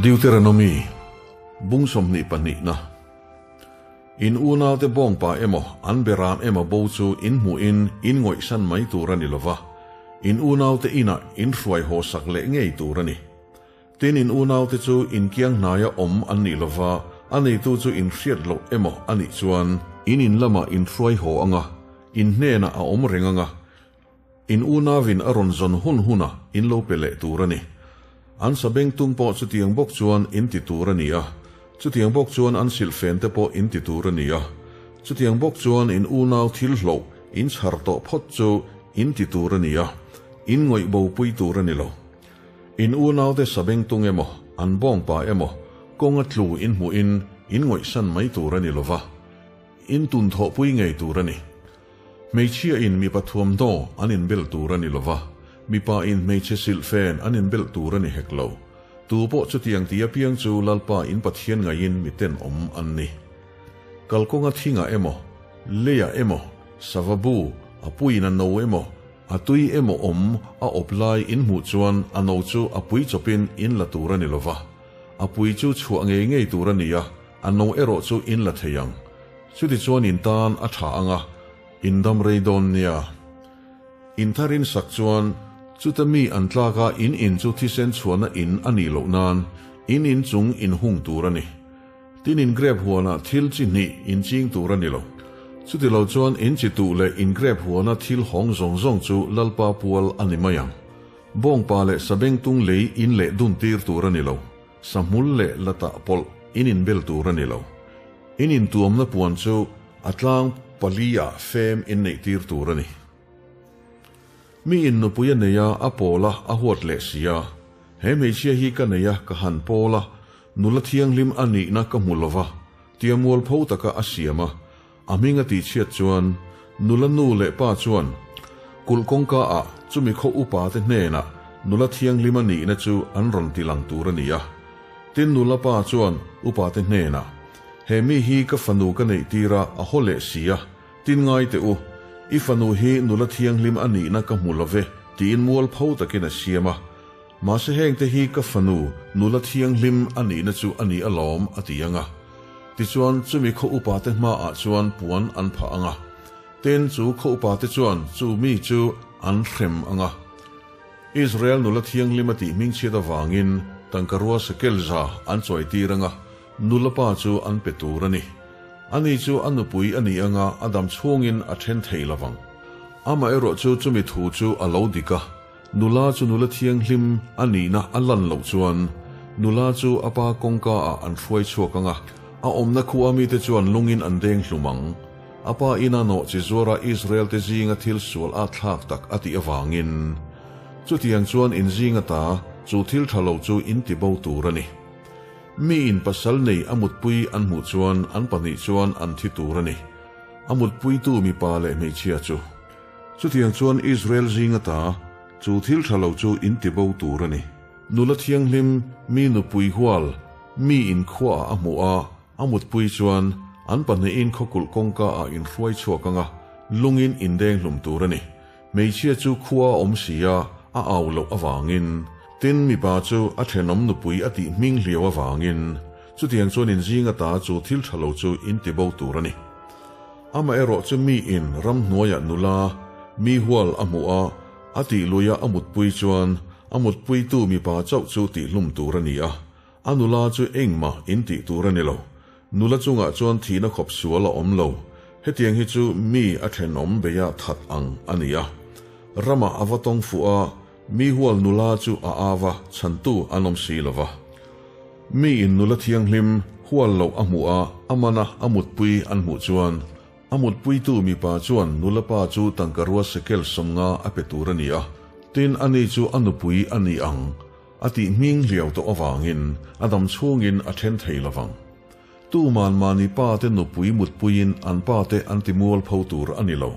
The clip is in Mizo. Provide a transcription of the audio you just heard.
Deuteronomy, Bung 22na. In unaute bawngpa emaw, an beram emaw bo chu in hmuhin in ngawihsan mai tur a ni lova, in unaute inah in hruai haw sak leh ngei tur a ni. Tin, in unaute chu in kiang hnaia awm an nih lova, a neitu chu in hriat loh emaw a nih chuan, in in lamah in hruai haw anga, in hnenah a awm reng anga, In unauin a rawn zawn hun hunah in lo pe leh tur a ni. An sabengtung pawh chutiang bawk chuan in ti tur a ni a, chutiang bawk chuan an silhfen te pawh in ti tur a ni a, chutiang bawk chuan in unau thil hloh in chhar tawh phawt chu in ti tur a ni a, in ngawih bopui tur a ni lo. In unaute sabengtung emaw, an bawngpa emaw, kawnga tlu in hmuhin in ngawihsan mai tur a ni lo va, in tun thawhpui ngei tur a ni. Hmeichhia in mipa thuamhnaw an inbel tur a ni lova, mipa in hmeichhe silhfen an inbel tur a ni hek lo. Tu pawh chutiang ti apiang chu Lalpa in Pathian ngaiin miten awm an ni. Kalkawnga thingah emaw, leiah emaw, sava bu, a puiin a no emaw, a tui emaw awm a awp lai in hmuh chuan a no chu a pui chawpin in la tur a ni lova, a pui chu chhuah ngei ngei tur a ni a, a no erawh chu in la thei ang. Chutichuan in tan a tha ang a, in dam rei dawn nia. In thar in sak chuan chuta mi an tlak a in in chu thisen chhuahna in a nih loh nan in in chung in hung tur a ni. Tin in grep huanah thil chi hnih in ching tur a ni lo. Chutilo chuan in chi tuh leh in grep huana thil hawng zawng zawng chu Lalpa pual a ni mai ang. Bawngpa leh sabengtung lei in leh dun tir tur a ni lo. Sahmul leh la tah pawlh in inbel tur a ni lo. In intuamna puan chu a tlang pali-ah fem in neih tir tur a ni. Mi in nupui a nei a, a pawl a, a huat leh si a. He hmeichhia hi ka nei a, ka han pawl a, nula thianghlim a nihna ka hmu lo va, tia mualpho taka a siam a, a hming a tihchhiat chuan nula nu leh pa chuan kulh kawngka ah chumi khaw upa te hnenah nula thianghlim a nihna chu an rawn ti lang tur a ni a. Tin nula pa chuan upa te hnenah, He mi hi ka fanu ka neih tir a, a haw leh si a, tin ngai teh u, i fanu hi nula thianghlim a nihna ka hmu lo ve, tiin mualpho takin a siam a. Mahse hengte hi ka fanu nula thianghlim a nihna chu a ni alawm a ti ang a. Tichuan chumi khaw upate hmaah chuan puan an phah ang a. Tin chu khaw upate chuan chu mi chu an hrem ang a. Israel nula thianghlim a tih hmingchhiat avangin tangkarua sekel za an chawitir ang a, nula pa chu an pe tur a ni. Ani chu a nupui a ni ang a, a dam chhungin a then thei lovang. Amaherawhchu chumi thu chu a lo dik a. Nula chu nula thianghlim a nihna a lan loh chuan nula chu a pa kawngka ah an hruai chhuak ang a, a awmna khua mite chuan lungin an deng hlum ang. A pa ina nawh chi zuara Israel te zinga thil sual at thlak tak a tih avangin chutiang chuan in zinga ta chu thil tha lo chu in ti bo tur a ni. Mi in pasal nei a mutpui an hmuh chuan an pahnih chuan an thi tur a ni. A mutpuitu mipa leh hmeichhia chu. Chutiang chuan Israel zing ata chu thil tha lo chu in ti bo tur a ni. Nula thianghlim, mi nupui hual, mi in khuaah a hmuh a, a mutpui chuan an pahnihin khawkulh kawngka ah in hruai chhuak ang a, lungin in deng hlum tur a ni. Hmeichhia chu khua a awm si a, a au loh avangin. Tin, mipa chu a thenawm nupui a tih hming hliau avangin. Chutiang chuan in zing ata chu thil tha lo chu in ti bo tur a ni. Amaherawh chu mi in ramhnuaiah nula mi hual a hmuh a, a tih luia a mutpui chuan a mutpuitu mipa chauh chu tihhlum tur a ni a, a nula chu engmah in tih tur a ni lo. Nula chungah chuan thihna khawp sual a awm lo. Hetiang hi chu mi a thenawm beia that ang a ni a. Ramah a va tawng fuh a, mi hual nula chu a au a, chhantu an awm si lo va. Mi in nula thianghlim hual loh a hmuh a, a mana a mutpui an hmuh chuan, a mutpuitu mipa chuan nula pa chu tangkarua sekel 50 a pe tur a ni a, tin ani chu a nupui a ni ang a tih hming hliau tawh avangin a dam chhungin a then thei lovang. Tuman mahni pa te nupui mutpuiin an pa te an ti mualpho tur a ni lo.